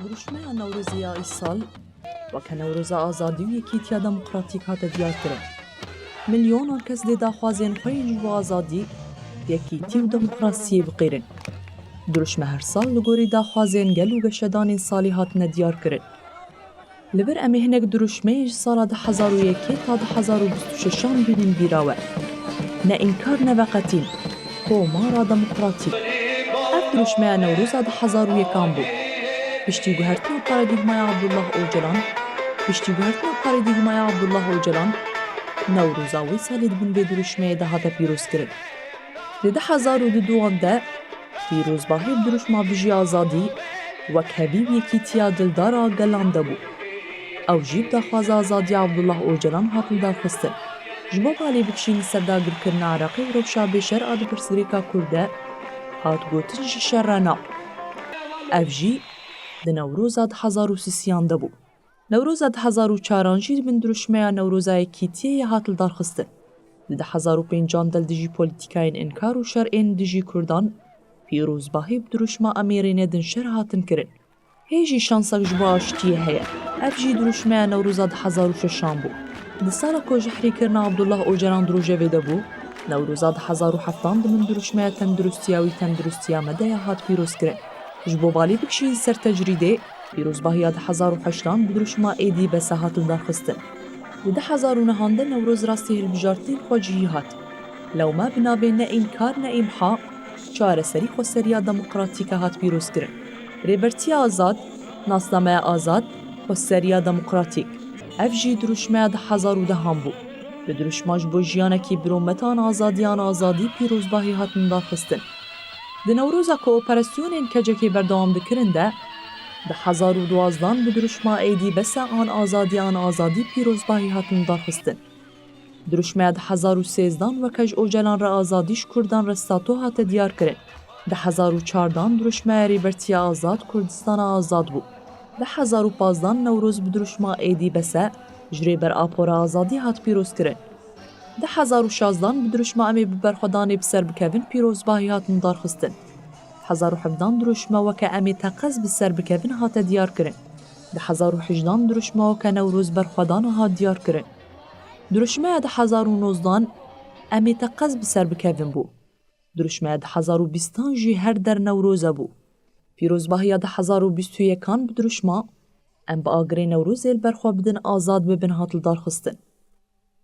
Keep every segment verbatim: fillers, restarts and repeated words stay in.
Duruşmeya Newrozê ya îsal weke Newroza Azadî û Yekîtiya Demokratîk hate diyarkirin. Milyonan kes dê daxwazên xwe yên ji bo azadî, yekîtî û demokrasiyê biqîrin. Duruşme her sal li gorî daxwazên gel û geşedanên salî hatine diyarkirin. Li vir em ê hinek duruşmeyên ji sala du hezar û yekê ta du hezar û bîst û şeşan bînin bîra we. Ne înkar ne veqetîn. Komara Demokratîk. Ev duruşmeya Newroza du hezar û yekan bû. Piştî guhertina paradîgmaya Abdullah Ocalan, piştî guhertina paradîgmaya Abdullah Ocalan, Newroza wê salê di bin vê duruşmeyê de hate pîrozkirin. Di du hezar û duduan de pîrozbahî bi duruşma Bijî Azadî, wekhevî û yekîtiya dildar a gelan de bû. Ew jî bi daxwaza azadiya Abdullah Ocalan hat lidarxistin. Ji bo balê bikişîn li ser dagirkirina Iraqê û rewşa bêşer a di pirsgirêka Kurd de hat gotin ji şer re na. Ev jî di Newroza du hezar û sisiyan de bû. Newroza du hezar û çaran jî di bin duruşmeya Newroza Yekîtiyê ye hat lidarxistin. Di du hezar û pêncan de li dijî polîtîkayên înkar û şer ên dijî Kurdan, pîrozbahî bi duruşma Emêrê Nedin Şer hatin kirin. Hê jî şansek ji bo aştiyê heye. Ev jî duruşmeya Newroza du hezar û şeşan bû. Di sala ku jihrîkirina Abdullah Ocalan di rojevê de bû, Newroza du hezar û heftan di bin duruşmeya Tenduristiya wî, Tenduristiya Me de ya hat pîrozkirin. Ji bo balê bikişîn ser tecrîdê, pîrozbahiya du hezar û heştan bi duruşma êdî Bese hat lidarxistin. Di du hezar û nehan de Newroz rastî hilbijartinên xwe cihî hat. Lewma bi navê Ne înkar ne îmha, çareserî xweseriya demokratîk e hat pîrozkirin. Rêbertiya azad, nasnameya azad, xweseriya demokratîk. Ev jî duruşmeya du hezar û dehan bû. Bi duruşma ji bo jiyanekî bi rûmet an azadî an azadî pîrozbahî hat lidarxistin. Di Newroza ku operasyonên kecekê berdewam dikirin de, du hezar û duazdan bi duruşma êdî Bese an azadî an azadî pîrozbahî hat lidarxistin. Duruşmeya du hezar û sêzdan weke ji Ocalan re azadî ji Kurdan re stato hate diyarkirin. Du hezar û çardan duruşmeya Rêbertiya Azad, Kurdistana Azad bû. Du hezar û pazdan Newroz bi duruşma êdî Bese ji Rêber Apo re azadî hat pîrozkirin. Du hezar û şazdan bi duruşma Em ê bi berxwedanê bi ser bikevin pîrozbahî hat lidarxistin. Du hezar û hevdan duruşma weke Em ê teqez bi ser bikevin hate diyarkirin. Du hezar û hejdan duruşma weke Newroz berxwedan hat diyarkirin. Duruşmeya du hezar û nozdan Em ê teqez bi ser bikevin bû. Duruşmeya du hezar û bîstan jî her der Newroze bû. Pîrozbahiya du hezar û bîst û yekan bi duruşma Em bi agirê Newrozê li ber xwe bidin azad bibin hat lidarxistin.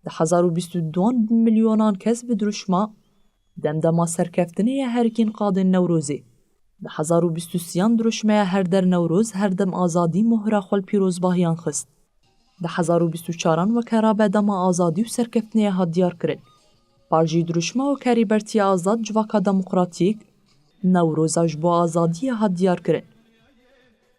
Di hezar û bîst û duan bi milyonan kes bi dirûşma Demdema serkeftinê ye herikîn qadên Newrozê. Di hezar û bîst û sêyan dirûşmeya Her der Newroz, her dem azadî mohra xwe li pîrozbahiyan xist. Di hezar û bîst û çaran weke rabe dema azadî û serkeftinê ye hat diyar kirin. Par jî dirûşma weke Rêbertiya Azad, Civaka Demokratîk, Newroza ji bo azadiyê hat diyar kirin.